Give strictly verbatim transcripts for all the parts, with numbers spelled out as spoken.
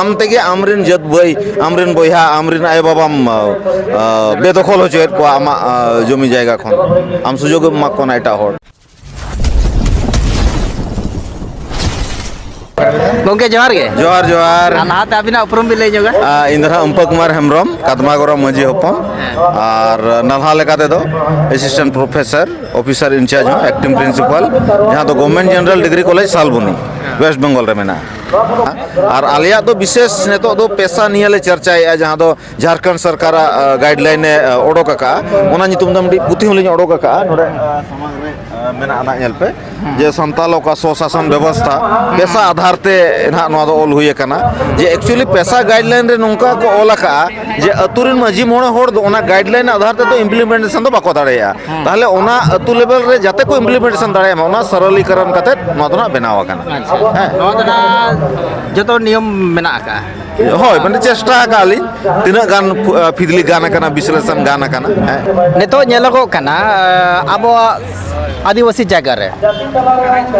ᱟᱢ ᱛᱮᱜᱮ ᱟᱢᱨᱮᱱ ᱡᱟᱹᱛ ᱵᱷᱟᱹᱭ, ᱟᱢᱨᱮᱱ ᱵᱚᱭᱦᱟ, ᱟᱢᱨᱮᱱ ᱟᱭᱳᱼᱵᱟᱵᱟᱢ, ᱟ, ᱟ, ᱵᱮᱫᱚᱠᱷᱚᱞ ᱦᱚᱪᱚᱭᱮᱫ ᱠᱚᱣᱟ ᱟᱢᱟᱜ, ᱟ, ᱡᱚᱢᱤ ᱡᱟᱭᱜᱟ ᱠᱷᱚᱱ᱾ ᱟᱢ ᱥᱩᱡᱳᱜᱽ ᱮᱢ ᱮᱢᱟ ᱠᱚ ᱠᱟᱱᱟ ᱮᱴᱟᱜ ᱦᱚᱲ᱾ ᱜᱚᱝᱠᱮ, ᱡᱚᱦᱟᱨ ᱜᱮ᱾ ᱡᱚᱦᱟᱨ, ᱡᱚᱦᱟᱨ᱾ ᱟᱨ ᱞᱟᱦᱟᱛᱮ ᱟᱹᱵᱤᱱᱟᱜ ᱩᱯᱨᱩᱢ ᱵᱤᱱ ᱞᱟᱹᱭ ᱧᱚᱜᱟ? ᱟ, ᱤᱧ ᱫᱚ ᱱᱟᱦᱟᱜ ᱩᱢᱯᱟᱹ ᱠᱩᱢᱟᱨ ᱦᱮᱢᱵᱨᱚᱢ, ᱠᱟᱫᱢᱟᱜᱚᱨᱟ ᱢᱟᱹᱡᱷᱤ ᱦᱚᱯᱚᱱ᱾ ᱦᱮᱸ᱾ ᱟᱨ ᱱᱟᱞᱦᱟ ᱞᱮᱠᱟ ᱛᱮᱫᱚ assistant professor, officer in charge ᱦᱚᱸ, acting principal, ᱡᱟᱦᱟᱸ ᱫᱚ Government General Degree College Salboni, ᱦᱮᱸ᱾ West Bengal ᱨᱮ ᱢᱮᱱᱟᱜᱼᱟ᱾ ᱟᱨ ᱟᱞᱮᱭᱟᱜ ᱫᱚ ᱵᱤᱥᱮᱥ ᱱᱤᱛᱚᱜ ᱫᱚ ᱯᱮᱥᱟ ᱱᱤᱭᱮ ᱞᱮ ᱪᱟᱨᱪᱟᱭᱮᱫᱼᱟ, ᱡᱟᱦᱟᱸ ᱫᱚ ᱡᱷᱟᱲᱠᱷᱚᱸᱰ ᱥᱚᱨᱠᱟᱨᱟᱜ, ᱟ, guideline ᱮ, ᱟ, ᱚᱰᱚᱠ ᱟᱠᱟᱜᱼᱟ᱾ ᱚᱱᱟ ᱧᱩᱛᱩᱢ ᱛᱮ ᱢᱤᱫᱴᱤᱡ ᱯᱩᱛᱷᱤ ᱦᱚᱸᱞᱤᱧ ᱚᱰᱚᱠ ᱟᱠᱟᱜᱼᱟ᱾ ᱱᱚᱰᱮ, ᱟ, ᱥᱟᱢᱟᱝ ᱨᱮ, ᱟ, ᱢᱮᱱᱟᱜᱼᱟ, ᱱᱟᱜ ᱧᱮᱞ ᱯᱮ, ᱡᱮ ᱥᱟᱱᱛᱟᱞ ᱚᱠᱟ ᱥᱚᱥᱟᱥᱚᱱ ᱵᱮᱵᱚᱥᱛᱷᱟ, ᱯᱮᱥᱟ ᱟᱫᱷᱟᱨ ᱛᱮ ᱱᱟᱦᱟᱜ ᱱᱚᱣᱟ ᱫᱚ ᱚᱞ ᱦᱩᱭ ᱟᱠᱟᱱᱟ᱾ ᱡᱮ actually ᱯᱮᱥᱟ guideline ᱨᱮ ᱱᱚᱝᱠᱟ ᱠᱚ ᱚᱞ ᱟᱠᱟᱜᱼᱟ ᱡᱮ ᱟᱹᱛᱩ ᱨᱮᱱ ᱢᱟᱹᱡᱷᱤ ᱢᱚᱬᱮ ᱦᱚᱲ ᱫᱚ ᱚᱱᱟ guideline ᱟᱫᱷᱟᱨ ᱛᱮᱫᱚ implementation ᱫᱚ ᱵᱟᱠᱚ ᱫᱟᱲᱮᱭᱟᱜᱼᱟ᱾ ᱦᱮᱸ᱾ ᱛᱟᱦᱚᱞᱮ ᱚᱱᱟ ᱟᱹᱛᱩ level ᱨᱮ ᱡᱟᱛᱮ ᱠᱚ implementation ᱫᱟᱲᱮᱭᱟᱜ ᱢᱟ, ᱚᱱᱟ ᱥᱚᱨᱚᱞᱤᱠᱚᱨᱚᱱ ᱠᱟᱛᱮ ᱱᱚᱣᱟ ᱫᱚ ᱱᱟᱦᱟᱜ ᱵᱮᱱᱟᱣ ᱟᱠᱟᱱᱟ᱾ ᱟᱪᱪᱷᱟ᱾ ᱦᱮᱸ᱾ ᱱᱚᱣᱟ ᱫᱚ ᱱᱟᱦᱟᱜ ᱡᱚᱛᱚ ᱱᱤᱭᱚᱢ ᱢᱮᱱᱟᱜ ᱟᱠᱟᱜᱼᱟ? ᱦᱳᱭ, ᱢᱟᱱᱮ ᱪᱮᱥᱴᱟ ᱟᱠᱟᱜᱼᱟ ᱞᱤᱧ, ᱛᱤᱱᱟᱹᱜ ᱜᱟᱱ ᱯᱷᱩ-, ᱟ, ᱯᱷᱤᱫᱽᱞᱤ ᱜᱟᱱ ᱟᱠᱟᱱᱟ, ᱵᱤᱥᱞᱮᱥᱚᱱ ᱜᱟᱱ ᱟᱠᱟᱱᱟ᱾ ᱦᱮᱸ᱾ ᱱᱤᱛᱚᱜ ᱧᱮᱞᱚᱜᱚᱜ ᱠᱟᱱᱟ, ᱟ, ᱟᱵᱚᱣᱟᱜ ᱟᱹᱫᱤᱵᱟᱹᱥᱤ ᱡᱟᱭᱜᱟ ᱨᱮ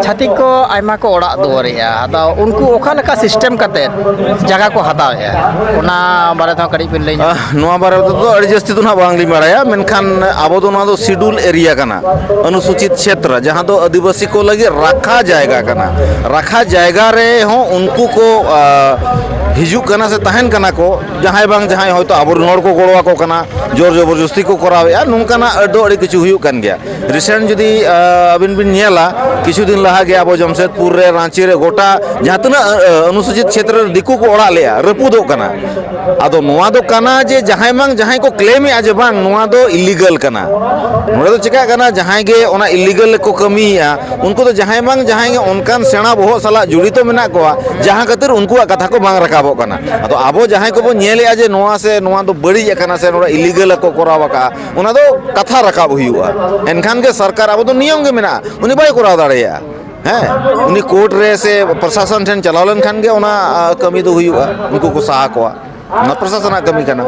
ᱪᱷᱟᱹᱛᱤᱠ ᱠᱚ ᱟᱭᱢᱟ ᱠᱚ ᱚᱲᱟᱜ ᱫᱩᱣᱟᱹᱨᱮᱜᱼᱟ, ᱟᱫᱚ ᱩᱱᱠᱩ ᱚᱠᱟ ᱞᱮᱠᱟ system ᱠᱟᱛᱮ ᱡᱟᱭᱜᱟ ᱠᱚ ᱦᱟᱛᱟᱣᱮᱜᱼᱟ, ᱚᱱᱟ ᱵᱟᱨᱮ ᱛᱮᱦᱚᱸ ᱠᱟᱹᱴᱤᱡ ᱵᱤᱱ ᱞᱟᱹᱭ ᱧᱚᱜ? ᱟᱦ, ᱱᱚᱣᱟ ᱵᱟᱨᱮ ᱛᱮᱫᱚ ᱟᱹᱰᱤ ᱡᱟᱹᱥᱛᱤ ᱫᱚ ᱱᱟᱦᱟᱜ ᱵᱟᱝᱞᱤᱧ ᱵᱟᱲᱟᱭᱟ, ᱢᱮᱱᱠᱷᱟᱱ ᱟᱵᱚ ᱫᱚ ᱱᱚᱣᱟ ᱫᱚ schedule area ᱠᱟᱱᱟ, ᱚᱱᱩᱥᱩᱪᱤᱛ ᱪᱷᱮᱛᱨᱚ, ᱡᱟᱦᱟᱸ ᱫᱚ ᱟᱹᱫᱤᱵᱟᱹᱥᱤ ᱠᱚ ᱞᱟᱹᱜᱤᱫ ᱨᱟᱠᱷᱟ ᱡᱟᱭᱜᱟ ᱠᱟᱱᱟ᱾ ᱨᱟᱠᱷᱟ ᱡᱟᱭᱜᱟ ᱨᱮᱦᱚᱸ ᱩᱱᱠᱩ ᱠᱚ, ᱟ, ᱦᱤᱡᱩᱜ ᱠᱟᱱᱟ ᱥᱮ ᱛᱟᱦᱮᱱ ᱠᱟᱱᱟ ᱠᱚ, ᱡᱟᱦᱟᱸᱭ ᱵᱟᱝ ᱡᱟᱦᱟᱸᱭ ᱦᱚᱭᱛᱳ ᱟᱵᱚᱨᱮᱱ ᱦᱚᱲ ᱠᱚ ᱜᱚᱲᱚ ᱟᱠᱚ ᱠᱟᱱᱟ, ᱡᱳᱨ ᱡᱚᱵᱚᱨᱡᱚᱥᱛᱤ ᱠᱚ ᱠᱚᱨᱟᱣᱮᱫᱼᱟ, ᱱᱚᱝᱠᱟᱱᱟᱜ ᱫᱚ ᱟᱹᱰᱤ ᱠᱤᱪᱷᱩ ᱦᱩᱭᱩᱜ ᱠᱟᱱ ᱜᱮᱭᱟ᱾ Recent ᱡᱩᱫᱤ, ᱟ, ᱟᱹᱵᱤᱱ ᱵᱤᱱ ᱧᱮᱞᱟ, ᱠᱤᱪᱷᱩ ᱫᱤᱱ ᱞᱟᱦᱟ ᱜᱮ ᱟᱵᱚ ᱡᱟᱢᱥᱮᱫᱽᱯᱩᱨ ᱨᱮ, ᱨᱟᱸᱪᱤ ᱨᱮ, ᱜᱚᱴᱟ ᱡᱟᱦᱟᱸ ᱛᱤᱱᱟᱹᱜ, ᱟ, ᱟ, ᱚᱱᱩᱥᱩᱪᱤᱛ ᱪᱷᱮᱛᱨᱚ ᱨᱮ ᱫᱤᱠᱩ ᱠᱚ ᱚᱲᱟᱜ ᱞᱮᱜᱼᱟ, ᱨᱟᱹᱯᱩᱫᱚᱜ ᱠᱟᱱᱟ᱾ ᱟᱫᱚ ᱱᱚᱣᱟ ᱫᱚ ᱠᱟᱱᱟ ᱡᱮ ᱡᱟᱦᱟᱸᱭ ᱵᱟᱝ ᱡᱟᱦᱟᱸᱭ ᱠᱚ claimᱮᱜᱼᱟ ᱡᱮ ᱵᱟᱝ ᱱᱚᱣᱟ ᱫᱚ illegal ᱠᱟᱱᱟ᱾ ᱱᱚᱰᱮ ᱫᱚ ᱪᱮᱠᱟᱜ ᱠᱟᱱᱟ, ᱡᱟᱦᱟᱸᱭ ᱜᱮ ᱚᱱᱟ illegal ᱠᱚ ᱠᱟᱹᱢᱤᱭᱮᱜᱼᱟ, ᱩᱱᱠᱩ ᱫᱚ ᱡᱟᱦᱟᱸᱭ ᱵᱟᱝ ᱡᱟᱦᱟᱸᱭ ᱜᱮ ᱚᱱᱠᱟᱱ ᱥᱮᱬᱟ ᱵᱚᱦᱚᱜ ᱥᱟᱞᱟᱜ ᱡᱚᱲᱤᱛᱚ ᱢᱮᱱᱟᱜ ᱠᱚᱣᱟ, ᱡᱟᱦᱟᱸ ᱠᱷᱟᱹᱛᱤᱨ ᱩᱱᱠᱩᱣᱟᱜ ᱠᱟᱛᱷᱟ ᱠᱚ ᱵᱟᱝ ᱨᱟᱠᱟᱵᱚᱜ ᱠᱟᱱᱟ᱾ ᱟᱫᱚ ᱟᱵᱚ ᱡᱟᱦᱟᱸᱭ ᱠᱚᱵᱚᱱ ᱧᱮᱞᱮᱜᱼᱟ ᱡᱮ ᱱᱚᱣᱟ ᱥᱮ ᱱᱚᱣᱟ ᱫᱚ ᱵᱟᱹᱲᱤᱡ ᱟᱠᱟᱱᱟ ᱥᱮ ᱱᱚᱰᱮ illegal ᱠᱚ ᱠᱚᱨᱟᱣ ᱟᱠᱟᱜᱼᱟ, ᱚᱱᱟ ᱫᱚ ᱠᱟᱛᱷᱟ ᱨᱟᱠᱟᱵ ᱦᱩᱭᱩᱜᱼᱟ᱾ ᱮᱱᱠᱷᱟᱱ ᱜᱮ ᱥᱚᱨᱠᱟᱨ, ᱟᱵᱚ ᱫᱚ ᱱᱤᱭᱚᱢ ᱜᱮ ᱢᱮᱱᱟᱜᱼᱟ, ᱩᱱᱤ ᱵᱟᱭ ᱠᱚᱨᱟᱣ ᱫᱟᱲᱮᱭᱟᱜᱼᱟ᱾ ᱦᱮᱸ, ᱩᱱᱤ ᱠᱳᱨᱴ ᱨᱮ ᱥᱮ ᱯᱨᱚᱥᱟᱥᱚᱱ ᱴᱷᱮᱱ ᱪᱟᱞᱟᱣ ᱞᱮᱱᱠᱷᱟᱱ ᱜᱮ ᱚᱱᱟ, ᱟ, ᱠᱟᱹᱢᱤ ᱫᱚ ᱦᱩᱭᱩᱜᱼᱟ, ᱩᱱᱠᱩ ᱠᱚ ᱥᱟᱦᱟ ᱠᱚᱣᱟ᱾ ᱚᱱᱟ ᱯᱨᱚᱥᱟᱥᱚᱱᱟᱜ ᱠᱟᱹᱢᱤ ᱠᱟᱱᱟ᱾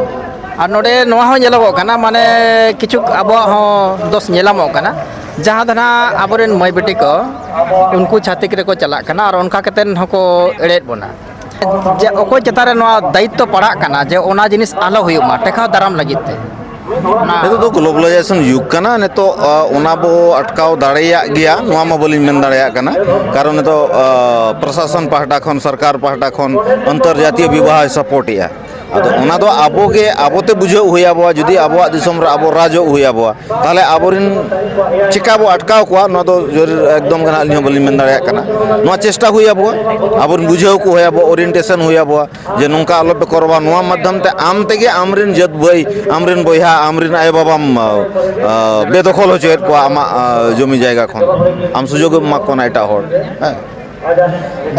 ᱟᱨ ᱱᱚᱰᱮ ᱱᱚᱣᱟ ᱦᱚᱸ ᱧᱮᱞᱚᱜᱚᱜ ᱠᱟᱱᱟ, ᱢᱟᱱᱮ ᱠᱤᱪᱷᱩ ᱟᱵᱚᱣᱟᱜ ᱦᱚᱸ ᱫᱳᱥ ᱧᱮᱞᱟᱢᱚᱜ ᱠᱟᱱᱟ, ᱡᱟᱦᱟᱸ ᱫᱚ ᱱᱟᱦᱟᱜ ᱟᱵᱚᱨᱮᱱ ᱢᱟᱹᱭ ᱵᱤᱴᱤ ᱠᱚ ᱩᱱᱠᱩ ᱪᱷᱟᱹᱛᱤᱠ ᱨᱮᱠᱚ ᱪᱟᱞᱟᱜ ᱠᱟᱱᱟ ᱟᱨ ᱚᱱᱠᱟ ᱠᱟᱛᱮᱫ ᱦᱚᱸᱠᱚ ᱮᱲᱮᱭᱮᱫ ᱵᱚᱱᱟ᱾ ᱡᱮ ᱚᱠᱚᱭ ᱪᱮᱛᱟᱱ ᱨᱮ ᱱᱚᱣᱟ ᱫᱟᱭᱤᱛᱛᱚ ᱯᱟᱲᱟᱜ ᱠᱟᱱᱟ ᱡᱮ ᱚᱱᱟ ᱡᱤᱱᱤᱥ ᱟᱞᱚ ᱦᱩᱭᱩᱜ ᱢᱟ ᱴᱮᱠᱟᱣ ᱫᱟᱨᱟᱢ ᱞᱟᱹᱜᱤᱫ ᱛᱮ? ᱚᱱᱟ ᱱᱤᱛᱚᱜ ᱫᱚ globalization ᱡᱩᱜᱽ ᱠᱟᱱᱟ᱾ ᱱᱤᱛᱚᱜ, ᱟ, ᱚᱱᱟ ᱵᱚ ᱟᱴᱠᱟᱣ ᱫᱟᱲᱮᱭᱟᱜ ᱜᱮᱭᱟ, ᱱᱚᱣᱟ ᱢᱟ ᱵᱟᱹᱞᱤᱧ ᱢᱮᱱ ᱫᱟᱲᱮᱭᱟᱜ ᱠᱟᱱᱟ᱾ ᱠᱟᱨᱚᱱ ᱱᱤᱛᱚᱜ, ᱟ, ᱯᱨᱚᱥᱟᱥᱚᱱ ᱯᱟᱦᱴᱟ ᱠᱷᱚᱱ, ᱥᱚᱨᱠᱟᱨ ᱯᱟᱦᱴᱟ ᱠᱷᱚᱱ ᱟᱱᱛᱚᱨᱡᱟᱛᱤᱭᱚ ᱵᱤᱵᱟᱦᱚᱭ support ᱮᱜᱼᱟ᱾ ᱟᱫᱚ ᱚᱱᱟ ᱫᱚ ᱟᱵᱚ ᱜᱮ, ᱟᱵᱚ ᱛᱮ ᱵᱩᱡᱷᱟᱹᱣ ᱦᱩᱭ ᱟᱵᱚᱣᱟ᱾ ᱡᱩᱫᱤ ᱟᱵᱚᱣᱟᱜ ᱫᱤᱥᱚᱢ ᱨᱮ ᱟᱵᱚ ᱨᱟᱡᱚᱜ ᱦᱩᱭ ᱟᱵᱚᱣᱟ, ᱛᱟᱦᱚᱞᱮ ᱟᱵᱚᱨᱮᱱ ᱪᱮᱠᱟ ᱵᱚ ᱟᱴᱠᱟᱣ ᱠᱚᱣᱟ, ᱱᱚᱣᱟ ᱫᱚ ᱡᱚᱨᱩᱨ ᱮᱠᱫᱚᱢ ᱜᱮ ᱱᱟᱦᱟᱜ ᱟᱹᱞᱤᱧ ᱦᱚᱸ ᱵᱟᱹᱞᱤᱧ ᱢᱮᱱ ᱫᱟᱲᱮᱭᱟᱜ ᱠᱟᱱᱟ᱾ ᱱᱚᱣᱟ ᱪᱮᱥᱴᱟ ᱦᱩᱭ ᱟᱵᱚᱣᱟ, ᱟᱵᱚᱨᱮᱱ ᱵᱩᱡᱷᱟᱹᱣ ᱠᱚ ᱦᱩᱭ ᱟᱵᱚᱣᱟ, orientation ᱦᱩᱭ ᱟᱵᱚᱣᱟ᱾ ᱡᱮ ᱱᱚᱝᱠᱟ ᱟᱞᱚᱯᱮ ᱠᱚᱨᱟᱣᱟ, ᱱᱚᱣᱟ ᱢᱟᱫᱽᱫᱷᱚᱢ ᱛᱮ ᱟᱢ ᱛᱮᱜᱮ ᱟᱢᱨᱮᱱ ᱡᱟᱹᱛ ᱵᱷᱟᱹᱭ, ᱟᱢᱨᱮᱱ ᱵᱚᱭᱦᱟ, ᱟᱢᱨᱮᱱ ᱟᱭᱳᱼᱵᱟᱵᱟᱢ, ᱟ, ᱟ, ᱵᱮᱫᱚᱠᱷᱚᱞ ᱦᱚᱪᱚᱭᱮᱫ ᱠᱚᱣᱟ ᱟᱢᱟᱜ, ᱟ, ᱡᱚᱢᱤ ᱡᱟᱭᱜᱟ ᱠᱷᱚᱱ᱾ ᱟᱢ ᱥᱩᱡᱳᱜᱽ ᱮᱢ ᱮᱢᱟ ᱠᱚ ᱠᱟᱱᱟ ᱮᱴᱟᱜ ᱦᱚᱲ᱾ ᱦᱮᱸ᱾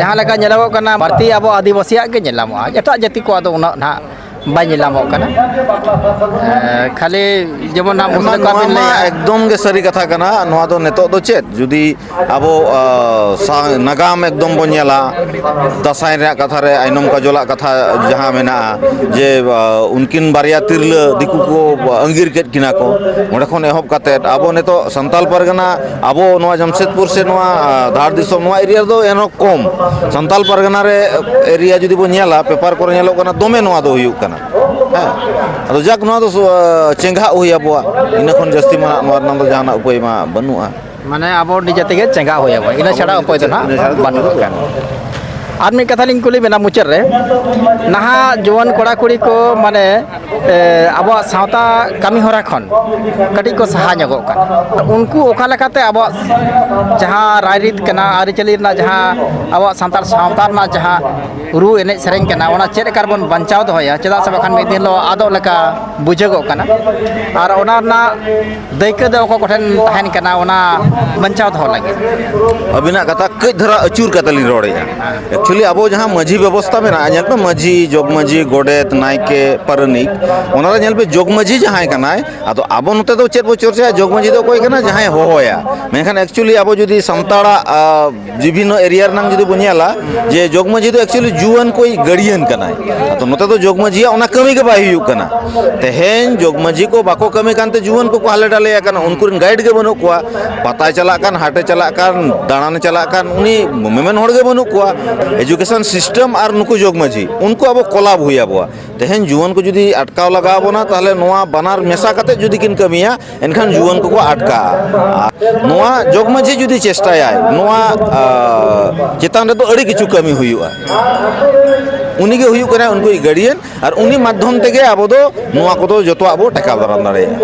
ᱡᱟᱦᱟᱸ ᱞᱮᱠᱟ ᱧᱮᱞᱚᱜᱚᱜ ᱠᱟᱱᱟ, ᱵᱟᱹᱲᱛᱤ ᱟᱵᱚ ᱟᱹᱫᱤᱵᱟᱹᱥᱤᱭᱟᱜ ᱜᱮ ᱧᱮᱞ ᱧᱟᱢᱚᱜᱼᱟ, ᱮᱴᱟᱜ ᱡᱟᱹᱛᱤ ᱠᱚᱣᱟᱜ ᱫᱚ ᱩᱱᱟᱹᱜ ᱱᱟᱦᱟᱜ ᱵᱟᱭ ᱧᱮᱞ ᱧᱟᱢᱚᱜ ᱠᱟᱱᱟ᱾ ᱮ, ᱠᱷᱟᱹᱞᱤ ᱡᱮᱢᱚᱱ ᱱᱟᱦᱟᱜ ᱮᱢᱟ, ᱢᱩᱥᱞᱟᱹ ᱱᱚᱣᱟ ᱠᱚᱣᱟᱜ ᱵᱤᱱ ᱢᱟ ᱞᱟᱹᱭᱟ᱾ ᱮᱠᱫᱚᱢ ᱜᱮ ᱥᱟᱹᱨᱤ ᱠᱟᱛᱷᱟ ᱠᱟᱱᱟ᱾ ᱱᱚᱣᱟ ᱫᱚ ᱱᱤᱛᱚᱜ ᱫᱚ ᱪᱮᱫ, ᱡᱩᱫᱤ ᱟᱵᱚ, ᱟ, ᱥᱟ-, ᱱᱟᱜᱟᱢ ᱮᱠᱫᱚᱢ ᱵᱚᱱ ᱧᱮᱞᱟ, ᱫᱟᱸᱥᱟᱭ ᱨᱮᱭᱟᱜ ᱠᱟᱛᱷᱟ ᱨᱮ ᱟᱭᱱᱚᱢ ᱠᱟᱡᱚᱞᱟᱜ ᱠᱟᱛᱷᱟ ᱡᱟᱦᱟᱸ ᱢᱮᱱᱟᱜᱼᱟ, ᱡᱮ, ᱟ, ᱩᱱᱠᱤᱱ ᱵᱟᱨᱭᱟ ᱛᱤᱨᱞᱟᱹ ᱫᱤᱠᱩ ᱠᱚ ᱟᱸᱜᱤᱨ ᱠᱮᱫ ᱠᱤᱱᱟ ᱠᱚ, ᱚᱸᱰᱮ ᱠᱷᱚᱱ ᱮᱦᱚᱵ ᱠᱟᱛᱮᱫ ᱟᱵᱚ ᱱᱤᱛᱚᱜ ᱥᱟᱱᱛᱟᱞ ᱯᱟᱨᱜᱟᱱᱟ, ᱟᱵᱚ ᱱᱚᱣᱟ ᱡᱟᱢᱥᱮᱫᱽᱯᱩᱨ ᱥᱮ ᱱᱚᱣᱟ, ᱟ, ᱫᱷᱟᱲ ᱫᱤᱥᱚᱢ, ᱱᱚᱣᱟ area ᱨᱮᱫᱚ ᱮᱱᱦᱚᱸ ᱠᱚᱢ᱾ ᱥᱟᱱᱛᱟᱞ ᱯᱟᱨᱜᱟᱱᱟ ᱨᱮ area ᱡᱩᱫᱤ ᱵᱚᱱ ᱧᱮᱞᱟ, paper ᱠᱚᱨᱮ ᱧᱮᱞᱚᱜ ᱠᱟᱱᱟ, ᱫᱚᱢᱮ ᱱᱚᱣᱟ ᱫᱚ ᱦᱩᱭᱩᱜ ᱠᱟᱱᱟ᱾ ᱦᱮᱸ, ᱟᱫᱚ ᱡᱟᱠ, ᱱᱚᱣᱟ ᱫᱚ ᱥᱩ-, ᱟ, ᱪᱮᱸᱜᱷᱟᱜ ᱦᱩᱭ ᱟᱵᱚᱣᱟ᱾ ᱤᱱᱟᱹ ᱠᱷᱚᱱ ᱡᱟᱹᱥᱛᱤ ᱢᱟ ᱱᱚᱣᱟ ᱨᱮᱱᱟᱜ ᱫᱚ ᱡᱟᱦᱟᱱᱟᱜ ᱩᱯᱟᱹᱭ ᱢᱟ ᱵᱟᱹᱱᱩᱜᱼᱟ᱾ ᱢᱟᱱᱮ ᱟᱵᱚ ᱱᱤᱡᱮ ᱛᱮᱜᱮ ᱪᱮᱸᱜᱷᱟᱜ ᱦᱩᱭ ᱟᱵᱚᱱᱟ, ᱤᱱᱟᱹ ᱟᱵᱚ ᱪᱷᱟᱲᱟ ᱱᱤᱡᱮ ᱩᱯᱟᱹᱭ ᱫᱚ ᱛᱮ ᱱᱟᱦᱟᱜ ᱤᱱᱟᱹ ᱪᱷᱟᱲᱟ ᱫᱚ ᱵᱟᱹᱱᱩᱜ ᱩᱯᱟᱹᱭ ᱟᱠᱟᱫ᱾ ᱵᱟᱹᱱᱩᱜᱼᱟ᱾ ᱟᱨ ᱢᱤᱫ ᱠᱟᱛᱷᱟ ᱞᱤᱧ ᱠᱩᱞᱤ ᱵᱮᱱᱟ ᱢᱩᱪᱟᱹᱫ ᱨᱮ, ᱱᱟᱦᱟᱜ ᱡᱩᱣᱟᱹᱱ ᱠᱚᱲᱟ ᱠᱩᱲᱤ ᱠᱚ ᱢᱟᱱᱮ, ᱮ, ᱟᱵᱚᱣᱟᱜ ᱥᱟᱶᱛᱟ ᱠᱟᱹᱢᱤ ᱦᱚᱨᱟ ᱠᱷᱚᱱ ᱠᱟᱹᱴᱤᱡ ᱠᱚ ᱥᱟᱦᱟ ᱧᱚᱜᱚᱜ ᱠᱟᱱᱟ, ᱩᱱᱠᱩ ᱚᱠᱟ ᱞᱮᱠᱟᱛᱮ ᱟᱵᱚᱣᱟᱜ ᱡᱟᱦᱟᱸ ᱨᱟᱭᱨᱤᱛ ᱠᱟᱱᱟ, ᱟᱹᱨᱤᱪᱟᱹᱞᱤ ᱨᱮᱱᱟᱜ ᱡᱟᱦᱟᱸ ᱟᱵᱚᱣᱟᱜ ᱥᱟᱱᱛᱟᱲ ᱥᱟᱶᱛᱟ ᱨᱮᱱᱟᱜ ᱡᱟᱦᱟᱸ ᱨᱩ ᱮᱱᱮᱡ ᱥᱮᱨᱮᱧ ᱠᱟᱱᱟ, ᱚᱱᱟ ᱪᱮᱫ ᱞᱮᱠᱟ ᱨᱮᱵᱚᱱ ᱵᱟᱧᱪᱟᱣ ᱫᱚᱦᱚᱭᱟ? ᱪᱮᱫᱟᱜ ᱥᱮ ᱵᱟᱠᱷᱟᱱ ᱢᱤᱫ ᱫᱤᱱ ᱦᱤᱞᱳᱜ ᱟᱫᱚᱜ ᱞᱮᱠᱟ ᱵᱩᱡᱷᱟᱹᱜᱚᱜ ᱠᱟᱱᱟ᱾ ᱟᱨ ᱚᱱᱟ ᱨᱮᱱᱟᱜ ᱫᱟᱹᱭᱠᱟᱹ ᱫᱚ ᱚᱠᱚᱭ ᱠᱚᱴᱷᱮᱱ ᱛᱟᱦᱮᱱ ᱠᱟᱱᱟ ᱚᱱᱟ ᱵᱟᱧᱪᱟᱣ ᱫᱚᱦᱚ ᱞᱟᱹᱜᱤᱫ? ᱟᱹᱵᱤᱱᱟᱜ ᱠᱟᱛᱷᱟ ᱠᱟᱹᱡ ᱫᱷᱟᱨᱟ ᱟᱹᱪᱩᱨ ᱠᱟᱛᱮ ᱞᱤᱧ ᱨᱚᱲᱮᱫᱼᱟ᱾ Actually, ᱟᱵᱚ ᱡᱟᱦᱟᱸ ᱢᱟᱹᱡᱷᱤ ᱵᱮᱵᱚᱥᱛᱷᱟ ᱢᱮᱱᱟᱜᱼᱟ, ᱧᱮᱞ ᱯᱮ, ᱢᱟᱹᱡᱷᱤ, ᱡᱚᱜᱽ ᱢᱟᱹᱡᱷᱤ, ᱜᱚᱰᱮᱛ, ᱱᱟᱭᱠᱮ, ᱯᱟᱨᱟᱱᱤᱠ, ᱚᱱᱟ ᱨᱮ ᱧᱮᱞ ᱯᱮ, ᱡᱚᱜᱽ ᱢᱟᱹᱡᱷᱤ ᱡᱟᱦᱟᱸᱭ ᱠᱟᱱᱟᱭ, ᱟᱫᱚ ᱟᱵᱚ ᱱᱚᱛᱮ ᱫᱚ ᱪᱮᱫ ᱵᱚ ᱪᱚᱨᱪᱟᱭᱟ? ᱡᱚᱜᱽ ᱢᱟᱹᱡᱷᱤ ᱫᱚ ᱚᱠᱚᱭ ᱠᱟᱱᱟ? ᱡᱟᱦᱟᱸᱭ ᱦᱚᱦᱚᱭᱟ᱾ ᱢᱮᱱᱠᱷᱟᱱ actually ᱟᱵᱚ ᱡᱩᱫᱤ ᱥᱟᱱᱛᱟᱲᱟᱜ, ᱟ, ᱵᱤᱵᱷᱤᱱᱱᱚ area ᱨᱮᱱᱟᱝ ᱡᱩᱫᱤ ᱵᱚᱱ ᱧᱮᱞᱟ, ᱡᱮ ᱡᱚᱜᱽ ᱢᱟᱹᱡᱷᱤ ᱫᱚ actually ᱡᱩᱣᱟᱹᱱ ᱠᱚᱭᱤᱡ guardian ᱠᱟᱱᱟᱭ᱾ ᱟᱫᱚ ᱱᱚᱛᱮ ᱫᱚ ᱡᱚᱜᱽ ᱢᱟᱹᱡᱷᱤᱭᱟᱜ ᱚᱱᱟ ᱠᱟᱹᱢᱤ ᱜᱮ ᱵᱟᱭ ᱦᱩᱭᱩᱜ ᱠᱟᱱᱟ᱾ ᱛᱮᱦᱮᱧ ᱡᱚᱜᱽ ᱢᱟᱹᱡᱷᱤ ᱠᱚ ᱵᱟᱠᱚ ᱠᱟᱹᱢᱤ ᱠᱟᱱᱛᱮ ᱡᱩᱣᱟᱹᱱ ᱠᱚᱠᱚ ᱦᱟᱞᱮ ᱰᱟᱞᱮ ᱟᱠᱟᱱᱟ, ᱩᱱᱠᱩ ᱨᱮᱱ guide ᱜᱮ ᱵᱟᱹᱱᱩᱜ ᱠᱚᱣᱟ᱾ ᱯᱟᱛᱟᱭ ᱪᱟᱞᱟᱜ ᱠᱟᱱ, ᱦᱟᱴᱮ ᱪᱟᱞᱟᱜ ᱠᱟᱱ, ᱫᱟᱬᱟᱱᱮ ᱪᱟᱞᱟᱜ ᱠᱟᱱ, ᱩᱱᱤ ᱢᱮᱢᱮᱱ ᱦᱚᱲ ᱜᱮ ᱵᱟᱹᱱᱩᱜ ᱠᱚᱣᱟ᱾ ᱮᱡᱩᱠᱮᱥᱚᱱ ᱥᱤᱥᱴᱮᱢ ᱟᱨ ᱱᱩᱠᱩ ᱡᱚᱜᱽ ᱢᱟᱹᱡᱷᱤ, ᱩᱱᱠᱩ ᱟᱵᱚ ᱠᱚᱞᱟᱵ ᱦᱩᱭ ᱟᱵᱚᱣᱟ᱾ ᱛᱮᱦᱮᱧ ᱡᱩᱣᱟᱹᱱ ᱠᱚ ᱡᱩᱫᱤ ᱟᱴᱠᱟᱣ ᱞᱟᱜᱟᱣ ᱵᱚᱱᱟ, ᱛᱟᱦᱚᱞᱮ ᱱᱚᱣᱟ ᱵᱟᱱᱟᱨ ᱢᱮᱥᱟ ᱠᱟᱛᱮ ᱡᱩᱫᱤ ᱠᱤᱱ ᱠᱟᱹᱢᱤᱭᱟ, ᱮᱱᱠᱷᱟᱱ ᱡᱩᱣᱟᱹᱱ ᱠᱚᱠᱚ ᱟᱴᱠᱟᱜᱼᱟ᱾ ᱟᱨ ᱱᱚᱣᱟ ᱡᱚᱜᱽ ᱢᱟᱹᱡᱷᱤ ᱡᱩᱫᱤ ᱪᱮᱥᱴᱟᱭᱟᱭ, ᱱᱚᱣᱟ, ᱟ, ᱪᱮᱛᱟᱱ ᱨᱮᱫᱚ ᱟᱹᱰᱤ ᱠᱤᱪᱷᱩ ᱠᱟᱹᱢᱤ ᱦᱩᱭᱩᱜᱼᱟ᱾ ᱩᱱᱤ ᱜᱮ ᱦᱩᱭᱩᱜ ᱠᱟᱱᱟᱭ ᱩᱱᱠᱩᱭᱤᱡ ᱜᱟᱨᱰᱤᱭᱟᱱ, ᱟᱨ ᱩᱱᱤ ᱢᱟᱫᱽᱫᱷᱚᱢ ᱛᱮᱜᱮ ᱟᱵᱚ ᱫᱚ ᱱᱚᱣᱟ ᱠᱚᱫᱚ ᱡᱚᱛᱚᱣᱟᱜ ᱵᱚ ᱴᱮᱠᱟᱣ ᱫᱟᱨᱟᱢ ᱫᱟᱲᱮᱭᱟᱜᱼᱟ᱾